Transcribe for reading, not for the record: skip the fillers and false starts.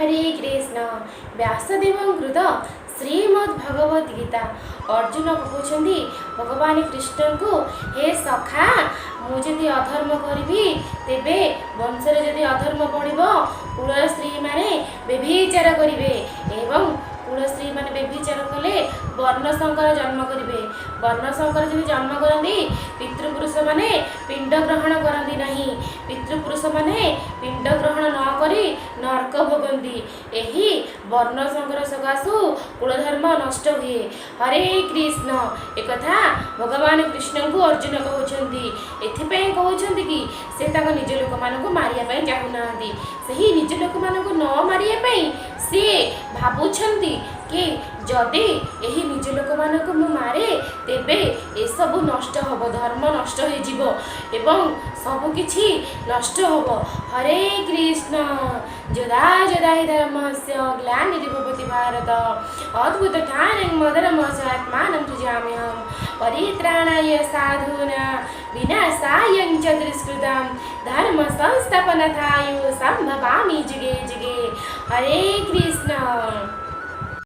ହରେ କୃଷ୍ଣ। ବ୍ୟାସଦେବଙ୍କୃତ ଶ୍ରୀମଦ୍ ଭଗବତ ଗୀତା। ଅର୍ଜୁନ କହୁଛନ୍ତି ଭଗବାନ କୃଷ୍ଣଙ୍କୁ, ହେ ସଖା, ମୁଁ ଯଦି ଅଧର୍ମ କରିବି, ତେବେ ବଂଶରେ ଯଦି ଅଧର୍ମ ପଡ଼ିବ, କୁଳ ସ୍ତ୍ରୀମାନେ ବ୍ୟଭିଚାର କରିବେ ଏବଂ କୁଳ ସ୍ତ୍ରୀମାନେ ବ୍ୟଭିଚାର କଲେ ବର୍ଣ୍ଣଶଙ୍କର ଜନ୍ମ କରିବେ। ବର୍ଣ୍ଣଶଙ୍କର ଯଦି ଜନ୍ମ କରନ୍ତି, ପିତୃପୁରୁଷମାନେ ପିଣ୍ଡ ଗ୍ରହଣ କରନ୍ତି ନାହିଁ। ପିତୃପୁରୁଷମାନେ ପିଣ୍ଡ ଗ୍ରହଣ ନ କରି ନର୍କ ଭୋଗନ୍ତି। ଏହି ବର୍ଣ୍ଣଶଙ୍କର ସକାଶୁ କୁଳଧର୍ମ ନଷ୍ଟ ହୁଏ। ହରେ କୃଷ୍ଣ। ଏକଥା ଭଗବାନ କୃଷ୍ଣଙ୍କୁ ଅର୍ଜୁନ କହୁଛନ୍ତି। ଏଥିପାଇଁ କହୁଛନ୍ତି କି ସେ ତାଙ୍କ ନିଜ ଲୋକମାନଙ୍କୁ ମାରିବା ପାଇଁ ଚାହୁଁନାହାନ୍ତି। ସେହି ନିଜ ଲୋକମାନଙ୍କୁ ନ ମାରିବା ପାଇଁ ସିଏ ଭାବୁଛନ୍ତି କି ଯଦି ଏହି ନିଜ ଲୋକମାନଙ୍କୁ ମୁଁ ମାରେ, ତେବେ ଏସବୁ ନଷ୍ଟ ହେବ, ଧର୍ମ ନଷ୍ଟ ହେଇଯିବ ଏବଂ ସବୁକିଛି ନଷ୍ଟ ହେବ। ହରେ କୃଷ୍ଣ। ଯଦା ଯଦା ହି ଧର୍ମସ୍ୟ ଗ୍ଲାନିର୍ଭବତି ଭାରତ, ଅଭ୍ୟୁତ୍ଥାନଂ ଅଧର୍ମସ୍ୟ ଆତ୍ମାନଂ ସୃଜାମ୍ୟହम्। ପରିତ୍ରାଣାୟ ସାଧୂନାଂ ବିନାଶାୟ ଚ ଦୁଷ୍କୃତାଂ, ଧର୍ମ ସଂସ୍ଥାପନାର୍ଥାୟ ସମ୍ଭବାମି ଯୁଗେ ଯୁଗେ। ହରେ କୃଷ୍ଣ।